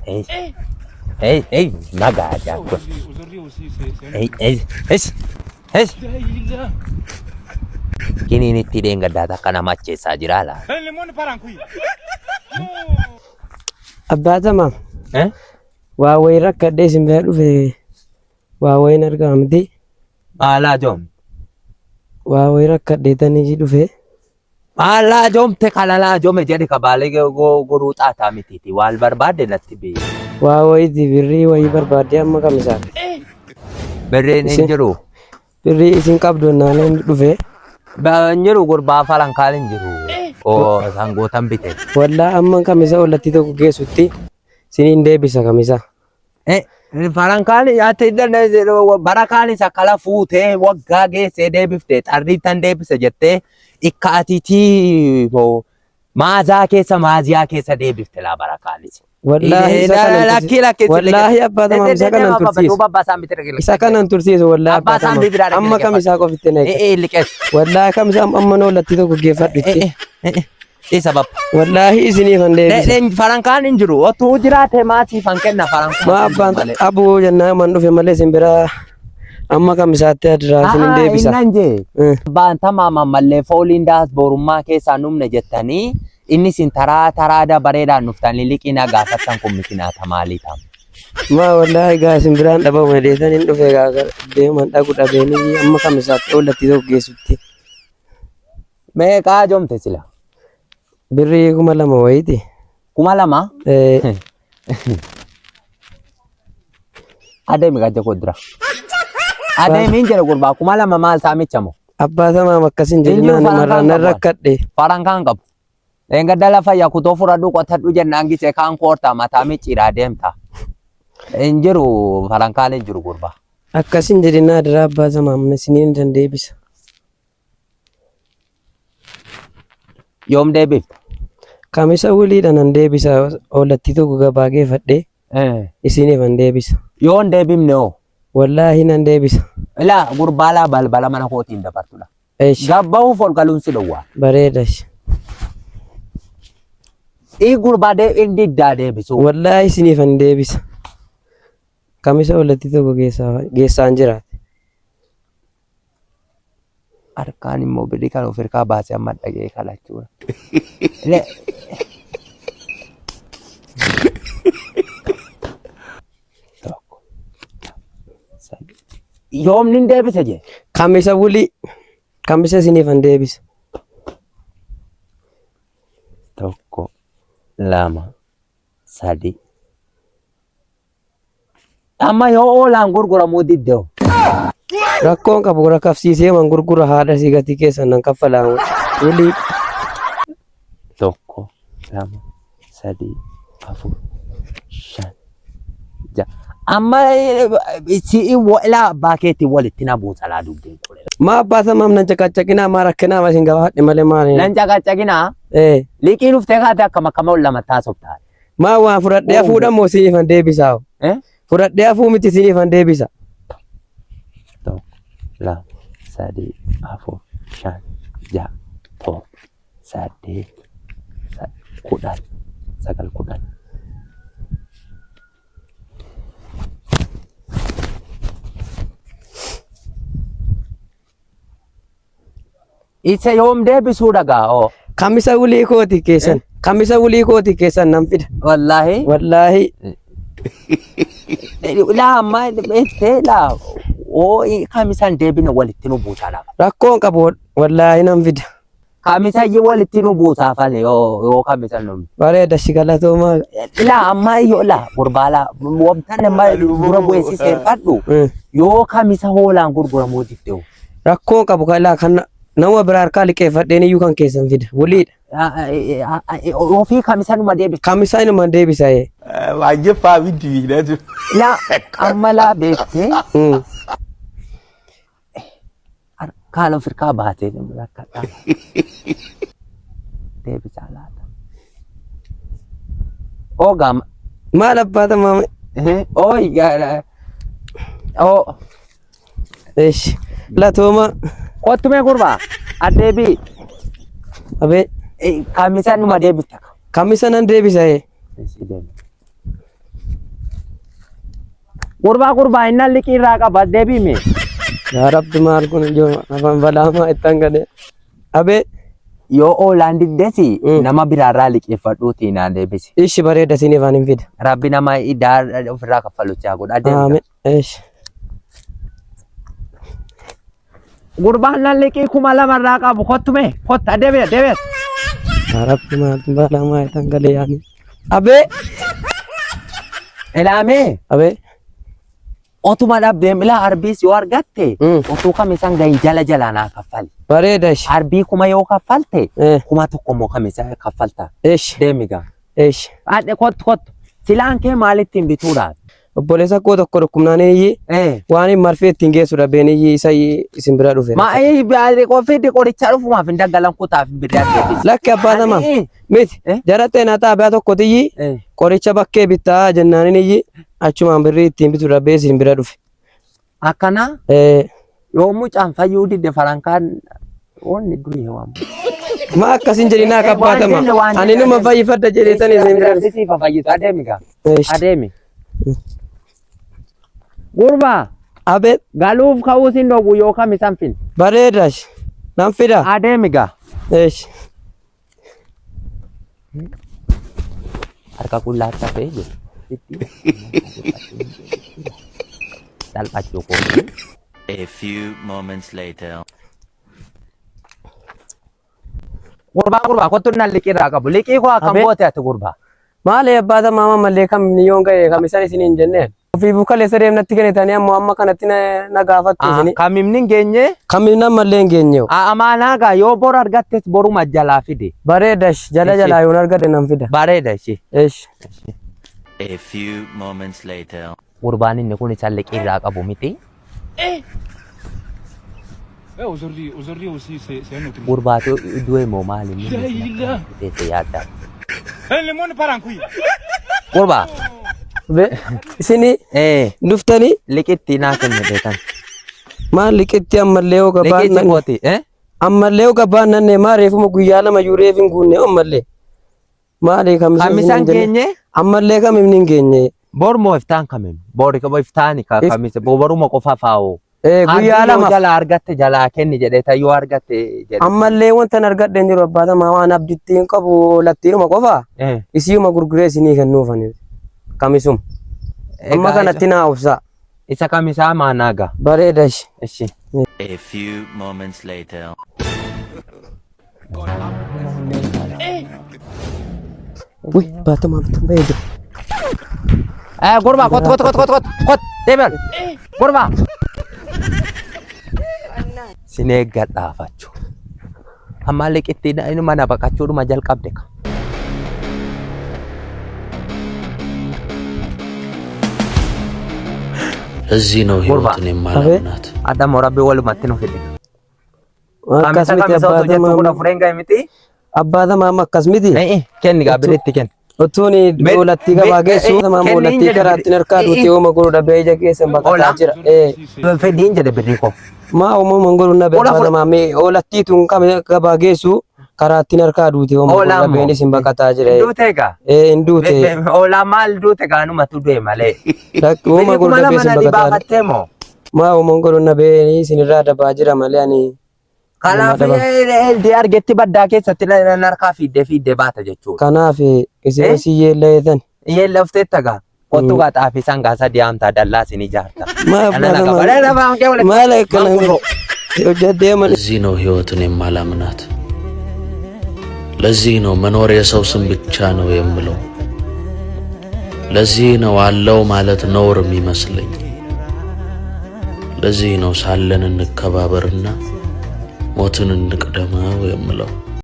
Ei, ei, ei, nagaa jaakko. Aujourd'hui aussi, c'est un Ei, ei, ees, ees. Kiniin itti dheengaddaa takka nama acheessaa jira laa. Le monde part en couille. Abbaa Tamaam Eh? waa wayii rakkadhee isin bira dhufe waa wayiin argama miti. Maalaa joom? Waa wayii rakkadhee tanii dhufe. Maalaa joomte kalalaa joome jedhi kabaalee godhuu xaataa mitiiti. Waal barbaadde natti biyya. Waa wayiiti birrii wayii barbaaddee amma kamisaa. Birriin hin Isin- jiru. Birrii isin qabdu naannoo dhufe. Hin jiru gurbaa farankaan hin jiru. Oo sangootan bite. Wallaa amma kamisa ollatti tokko geessutti siniin deebisa kamisa. Farankaan ati bara kaanis akkala fuutee waggaa geessee deebifte xarrii tan deebise jettee ikka atiitii maazaa keessa maaziyaa keessa deebifte laa bara kaanis. Wallaahi isa kanan Lakkii lakkii. Wallaahi abbaa Tamaam isa kanan tursiisu. Isa kanan tursiisu wallaahi Abbaa abbaa isaan Tamaam. bibiraa Amma kamisaa qofitti na eegga. Liqees. Wallaahi kamisa amma ollatti tokko geeffadhu itti. Isa bab. Wallaahi isiniif han deebisa. Farankaan hin jiru. Otuu jiraate maatiif han kenna farankaan. Maa abbaan abuu jennaan man dhufe malee isin biraa amma kamisaatti adiraa isinin deebisa. Innan jee. Eh. Abbaan tamaam ammallee fooliin daas borummaa keessaa numne jettanii inni isin taraa taraa dabareedhaan dhuftanii liqii na gaafattan kun mikinaa maalii ta'a? Maa wallaahi gaa isin biraan dhabama deetan hin dhufe gaa deeman dhaqu dhabeenii amma kamisaatti ollatti tokko geessutti. Meeqaa jomte sila? Birrii 2000 wayiiti. 2000? Eh, Adeemi gajja koo dura. Adeemi hin jedhe gurbaa 2000 maal saamicha moo? Abbaa Tamaam akkasin Hin jiru jedhinaan farankaan marraa nan qabu. rakkadhe. Farankaan qabu. Dheengadda lafa yakutoo fudhadhu qotadhu jennaan gisee kaan koortaa mataa micciidhaa deemta. Hin jiru farankaan hin jiru gurbaa. Akkasin jedhinaa dira abbaa Tamaam isiniin dan deebisa. Yoom deebifta? Kamisa wiliidha nan deebisa oollattii tokko gabaa geeffadhee isiniif nan deebisa. Yoo hin deebifne hoo? Wallaahi nan deebisa. Ilaa gurbaa laa balbala mana kootiin dabartudha. Eesh Gabbahuuf ol galuun si dhowwaa. bareeda. Eesh. Ii gurbaa dee inni diddaa deebisuu. Wallaahi isiniif nan deebisa. Kamisa oollattii tokko geessaan jiraate. Harkaan immoo birrii kan of harkaa baasee amma dhagee kalachuudha. Tokko, lama, sadii. Yoomni hin deebise jee? Kamisa wulii. Kamisa isiniif nan deebisa. Tokko, lama, sadii. Amma yoo oolaan gurguramuu didde hoo? Rakkoon qabu rakkafsiisee man gurgura haadha sii gatii keessan nan kaffalaa wulii. Tokko, lama, sadii, afur, shan, ja'a. Amma si'i ilaa abbaa keetiin walitti na buusa laa dubbiin kun. Maa abbaa Tamaam nan caqacaqinaa maa rakkinaa isin gaafadhe malee maali? Nan caqacaqinaa Eh. liqii dhuftee kaate akkam akkama ol lama taasoftaa. Maa waan fudhadhee hafuudha moo isiniif han deebisaa? Eh? Fudhadhee hafuu miti isiniif han deebisa. Tokko, lama, sadii, afur, shan, ja'a, torba, saddeet, 10, 9, 10. Isa yoom deebisuu dhagaa oo. Kamisa wulii kooti keessan. Kamisa wulii kooti keessan nan fida. Wallaahi. Wallaahi. Laa amma ittee laa oo kamisaan deebine walitti nu buusaa lafa. Rakkoon qabu wallaahi nan fida. Kamisayyii walitti nu buusaa fale yoo kamisan nu. Bareeda si galatoomaa. Laa amma yoo laa gurbaa laa wamtaan amma dura bu'ee si seerfadhu yoo kamisa hoolaan gurguramuu didde hoo. Rakkoon qabu kan laa kan nama biraa harkaa liqeeffadheen iyyuu kan keessan fida. Waliidha. Ofii kamisa numa deebifta. Kamisa inuma deebisa. Wagye fa bi di na tu. Laa amma laa beektee harkaan of hirkaa baatee rakkadhaa. Deebisaa laata. Oogaa Maal abbaa tamaam. ooyi oo Eesh. Latooma. kottumee gurbaa adeebii Abee. Kamisa numa deebifta. Kamisa nan deebisa. Gurbaa gurbaa innan liqii irraa qaba deebiime. Yaa Rabbi maal kun ijoo afaan balaamaa ittan gade. Abee Yoo oolaan diddesi Mm. nama biraarraa liqeeffadhuutii naan deebisi. ishi bareeda isiniif ani hin fida. Rabbi nama idaa ofirraa kaffaluchaa godha. Adeemi. Aamin. Ishi. Gurbaan nan liqii 2000 irraa qabu kottu mee kottu adeemi adeemi. Yaa Rabbi maal balaamaa ittan gade yaani. Abee. Ilaamee Abee. otuma dhabdeem ilaa arbiis yoo argatte Mm. utuu kam isaan gahin jala jalaa naa kaffali. Bareeda ishi. Arbii 1000 yoo kaffalte Eh. 1000 immoo kam isa kaffalta. Ishi. Deemi gaa. Ishi. Adde kottu kottu. Silaan kee maalittiin bituudhaaf? Obboleessa koo tokko dhukkubnaan iyyi Eh. waan hin marfee ittiin geessu dhabeen iyyi isa isin bira dhufe. Ma qofii qorichaa dhufumaaf hin daggalan kutaaf hin birrii deebisi. Lakki abbaa namaa Ani- miti Eh? jara xeenaa xaabiyaa tokkotti iyyi Eh. qoricha bakkee bittaa jennaanin iyyi achumaan birrii ittiin bitu dhabee isin bira dhufe. Akkana Eh, yoo mucaan fayyuu didde farankaan wanni durii waamu. Ma akkasin jedhinaa Eh, waan kabbaatama. jenne, waan Ani jenne, numa adeemi. fayyifadha jedheetan isin bira dhufe. Siif fayyisu adeemi gaa. Ishi. Adeemi. Gurbaa Abee galuuf ka'uu sin dhowwu yoo kam isan fin. bareeda ishi. Nan fida. Adeemi gaa. Ishi. Harka qullaatti hafee jiru. Salphachuu koo. A few moments later. Gurbaa gurbaa kottu nan liqii irraa qabu. Liqii koo akkam Abee. goote ati gurbaa? Maali abbaa maama mallee kam yoon ga'e kam isaan isin hin jenneen. Ofiifuu kaleessa deemnatti kennitanii ammoo amma kanatti na na gaafattu isini. Kamimni hin geenye? Kamimnan mallee hin geenye. Amaanaa gaa yoo bor argattes boruma jalaa fide. Bareeda ishi jala Ishi. jalaa yoon argate nan fida. Bareeda ishee. Ishi. A few moments later. Gurbaan inni kun isa liqii irraa qabu miti. Eh, aujourd'hui, aujourd'hui aussi, c'est un autre jour. Gurbaatu du'e moo maali inni? La ilaha. Teessee yaadda. Eh, le monde part en couille. Gurbaa. Be isini Eh, dhuftanii liqitti naa kenne beekan. maal liqitti ammallee yoo gabaan Liqitti nanne kooti. Eh? ammallee yoo gabaan nanne maa reefuma guyyaa lama iyyuu reef hin guunne ammallee maali kam Kam isin isaan hin jenne geenye? ammallee kam hin geenye Bor moo iftaan kamin? Bor iftaani If- kamise boruma qofa faa'oo. Eh, guyyaa lama Jala argatte jalaa kenni jedhee tayyoo argatte jedhe. ammallee wanta hin argadhe hin jiru abbaa maa waan abditti hin qabu lattiinuma qofa Eh. isiuma gurguree isinii kennuufani kamisuma amma Egaa kanatti naa obsa Isa kamisaa maanaaga. bareeda ishi. Ishi. A few moments later. Uy, baatama bitan bareeda. Eh, gurbaa kottu kottu kottu kottu kottu deebi'al. Gurbaa. Sin eeggadhaafachuu. Amma liqitti mana baqachuudhuma jalqabde ka. ለዚህ ነው ጉርባ። ህይወትን የማላምናት። Adda rabbi walumatti nu fide. Akkas Kamisa miti kamisa abbaa otoo jettu tamaa 14 gahe miti. abbaa tamaa amma akkas miti. Eh, kenni gaa birritti kenni. Otuun oolattii gabaa geessu tamaa kenni hin oolattii jedhe karaa ittiin harkaa duutee ooma godhu dhabee ija keessan baqataa Oola. jira. Eh, Fedhiin jedhe birrii koo. maa uumamaan godhu na Oola abbaa tamaa mee oolattii tun kam gabaa geessu karaa ittiin harkaa duutee ooma godhu Oola dhabeen ammoo. isin baqataa jira. Duute egaa. Eh, hin duute. Oolaa maal duute gaanumatu du'e malee. Lakki ooma Birrii godhu kuma dhabee lama isin na baqataa jira. dhibaafattee moo? Maa uumamaan godhu na bee isin irraa dabaa jira malee ani. Kanaaf eldee argetti baddaa keessatti harkaa fiiddee fiiddee baata jechuudha. Kanaaf isin Eh? osii yeelleetan. Yeellafteetta gaa. Kottu gaa xaafii sangaa sadii haamtaa dallaa isin ijaarta. Maa abbaa tamaa maal akkana hojjadhee malee. ለዚህ ነው ህይወትን የማላምናት። ለዚህ ነው መኖር የሰው ስም ብቻ ነው የምለው። ለዚህ ነው አለው ማለት ነውር የሚመስለኝ። ለዚህ ነው ሳለን እንከባበርና ሞትን እንቅደመው የምለው።